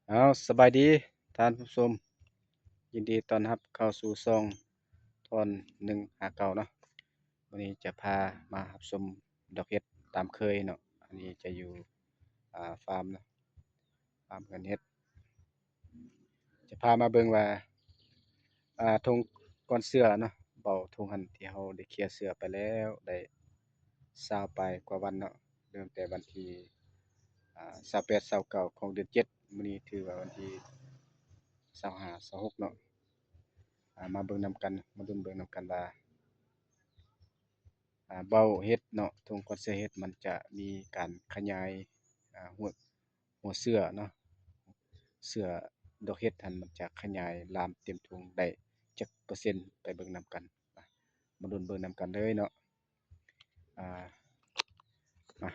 ເອົາ ສະບາຍດີທ່ານຜູ້ຊົມ, ຍິນດີຕ້ອນຮັບເຂົ້າສູ່ຊ່ອງທອນໜຶ່ງຫ້າເກົ້າເນາະ. ມື້ນີ້ຈະພາມາຮັບຊົມດອກເຫັດຕາມເຄີຍເນາະ. ອັນນີ້ຈະຢູ່ ອ່າ ຟາມເນາະ, ຟາມເຮືອນເຫັດ. ຈະພາມາເບິ່ງວ່າ ອ່າ ຖົງກ່ອນເຊື້ອເນາະ, ເບົາຖົງຫັ້ນທີ່ເຮົາໄດ້ເຄຍເຊື້ອໄປແລ້ວ ໄດ້ຊາວປາຍກວ່າວັນເນາະ, ເລີ່ມແຕ່ວັນທີ ອ່າ ຊາວແປດ ຊາວເກົ້າຂອງເດືອນເຈັດ. ມື້ນີ້ຖືວ່າວັນທີຊາວຫ້າ ຊາວຫົກເນາະ. ອ່າ ມາເບິ່ງນຳກັນ, ມາລຸ້ນເບິ່ງນຳກັນວ່າ ອ່າ ເບົາເຫັດເນາະ, ຖົງກ່ອນເຊື້ອເຫັດ ມັນຈະມີການຂະຫຍາຍ ອ່າ ຫົວ ຫົວເຊື້ອເນາະ, ເຊື້ອດອກເຫັດຫັ້ນ ມັນຈະຂະຫຍາຍລາມເຕັມຖົງໄດ້ຈັກເປີເຊັນ, ໄປເບິ່ງນຳກັນ. ມາ ມາລຸ້ນເບິ່ງນຳກັນເລີຍເນາະ. ອ່າ ມາ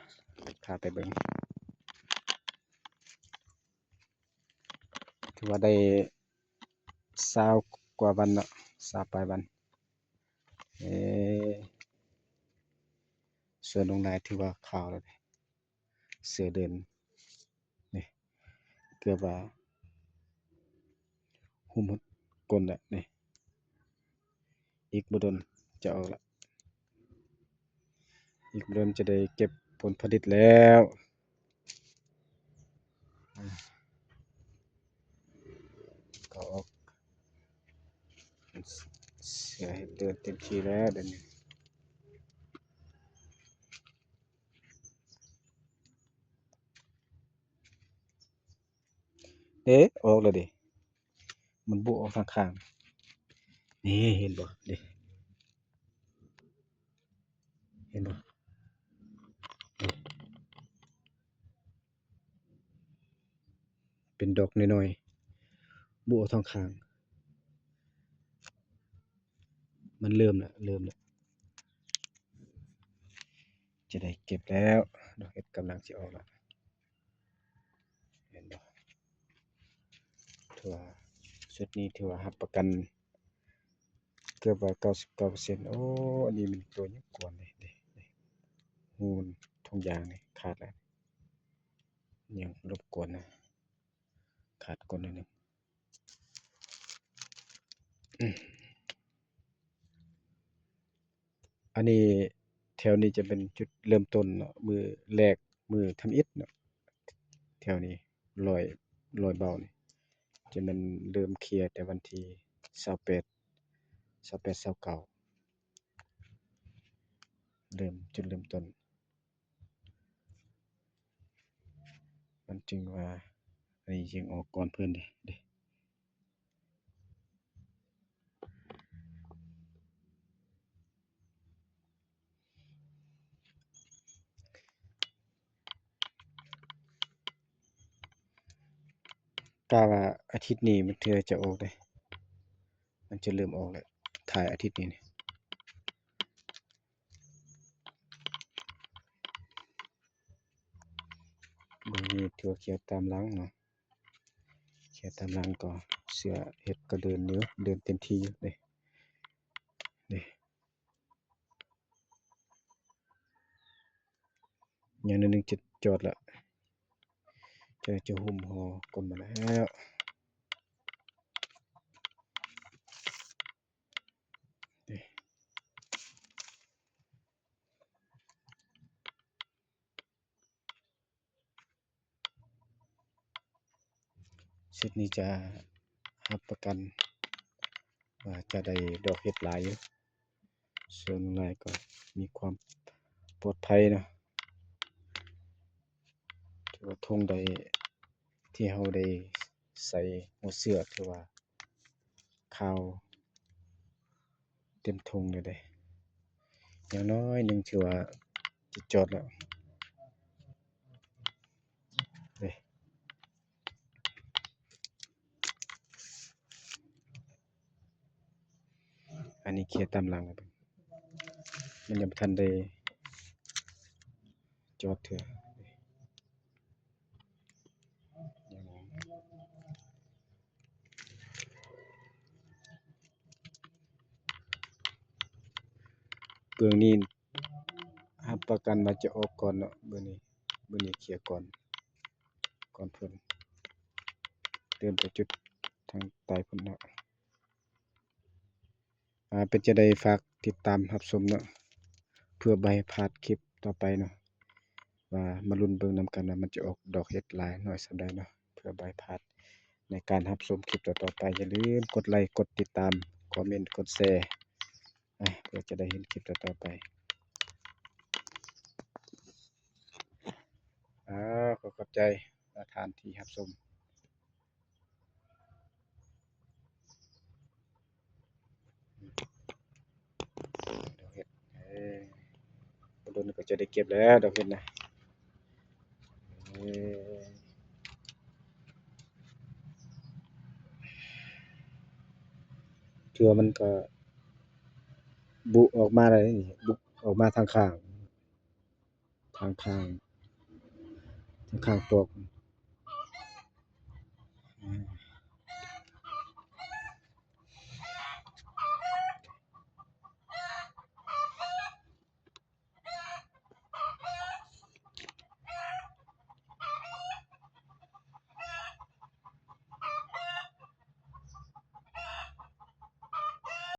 ພາໄປເບິ່ງ. ຖືວ່າໄດ້ຊາວກວ່າວັນເນາະ, ຊາວປາຍວັນ. ເອີ ສວນນ້ອງນາຍຖືວ່າຂາວແລ້ວເດ້, ເສືອເດີນນີ້ ເກືອບວ່າຫຸ້ມຫົດກົ້ນແລ້ວນີ້. ອີກບໍ່ດົນຈະອອກລະ, ອີກບໍ່ດົນຈະໄດ້ເກັບຜົນຜະລິດແລ້ວ. ກໍອອກ ເສືອເຫັດເດີນເຕັມທີ່ແລ້ວດຽວນີ້. ເດ້ ອອກແລ້ວເດ້, ມັນບຸອອກທາງຂ້າງ. ນີ້ເຫັນບໍ່ ເດ້ ເຫັນບໍ່ ເດ້ ເປັນດອກນ້ອຍໆ ບຸອອກທາງຂ້າງ. ມັນເລີ່ມແລ້ວ ເລີ່ມແລ້ວ ຈະໄດ້ເກັບແລ້ວ, ດອກເຫັດກຳລັງຊິອອກແລ້ວ. ເຫັນບໍ່? ຖືວ່າຊຸດນີ້ຖືວ່າຮັບປະກັນເກືອບວ່າເກົ້າສິບເກົ້າເປີເຊັນ. ໂອ້ ອັນນີ້ມັນຕົວຍັງກວນເດ້ ເດ້ ເດ້ ຮູຖົງຢາງນີ້ຂາດແລ້ວ, ຍັງລົບກວນນະ, ຂາດກ້ອນໜ້ອຍໜຶ່ງ. ອັນນີ້ ແຖວນີ້ຈະເປັນຈຸດເລີ່ມຕົ້ນເນາະ, ມື້ແລກ ມື້ທຳອິດເນາະ. ແຖວນີ້ ຮອຍ ຮອຍເບົານີ້ ຈະແມ່ນເລີ່ມເຄຍແຕ່ວັນທີຊາວແປດ ຊາວແປດ ຊາວເກົ້າ ເລີ່ມ ຈຸດເລີ່ມຕົ້ນ. ມັນຈຶ່ງວ່າ ອັນນີ້ຈຶ່ງອອກກ່ອນເພິ່ນເດ້ ເດ້. ກະວ່າອາທິດນີ້ມັນເທື່ອຈະອອກເດ້, ມັນຈະເລີ່ມອອກແລ້ວ ທ້າຍອາທິດນີ້. ເບິ່ງນີ້ ຖືວ່າເຄຍຕາມຫຼັງເນາະ, ເຄຍຕາມຫຼັງກໍເສືອເຫັດກໍເດີນຢູ່ ເດີນເຕັມທີ່ຢູ່ເດ້ ເດ້. ຍັງໜ້ອຍໜຶ່ງຈະຈອດລະ, ຈະ ຈະຫຸ້ມຫໍ້ກົ້ນມາແລ້ວ. ຊຸດນີ້ຈະຮັບປະກັນວ່າຈະໄດ້ດອກເຫັດຫຼາຍຢູ່, ສ່ວນຫຼາຍກໍມີຄວາມປອດໄພເນາະ. ຖືວ່າຖົງໃດທີ່ເຮົາໄດ້ໃສ່ຫົວເຊື້ອ ຖືວ່າຂາວເຕັມຖົງເລີຍເດ້. ຢ່າງໜ້ອຍໜຶ່ງຖືວ່າຈະຈອດແລ້ວເດ້. ອັນນີ້ເຄຍຕາມຫຼັງ ມັນຍັງບໍ່ທັນໄດ້ຈອດເທື່ອ. ເບື້ອງນີ້ຮັບປະກັນວ່າຈະອອກກ່ອນເນາະ, ເບື້ອງນີ້ ເບື້ອງນີ້ເຄຍກ່ອນ ກ່ອນເພິ່ນ. ເດີນໄປຈຸດທາງໃຕ້ພຸ້ນເນາະ. ອ່າ ເປັນຈັ່ງໃດ ຝາກຕິດຕາມຮັບຊົມເນາະ ເພື່ອບໍ່ໃຫ້ພາດຄລິບຕໍ່ໄປເນາະ ວ່າມາລຸ້ນເບິ່ງນຳກັນວ່າມັນຈະອອກດອກເຫັດຫຼາຍໜ້ອຍສ່ຳໃດເນາະ ເພື່ອບໍ່ໃຫ້ພາດໃນການຮັບຊົມຄລິບຕໍ່ໆໄປ. ຢ່າລືມກົດໄລ ກົດຕິດຕາມ ຄອມເມັນ ກົດແຊ ອ່າ ເພື່ອຈະໄດ້ເຫັນຄລິບຕໍ່ໆໄປ. ອ່າ ຂໍຂອບໃຈທຸກທ່ານທີ່ຮັບຊົມ. ດອກເຫັດ ເອີ ບໍ່ດົນກໍຈະໄດ້ເກັບແລ້ວ ດອກເຫັດນະ. ເອີ ເທື່ອມັນກໍບຸອອກມາໄດ້ນີ້ ບຸອອກມາທາງຂ້າງ ທາງຂ້າງ ທາງຂ້າງຕອກ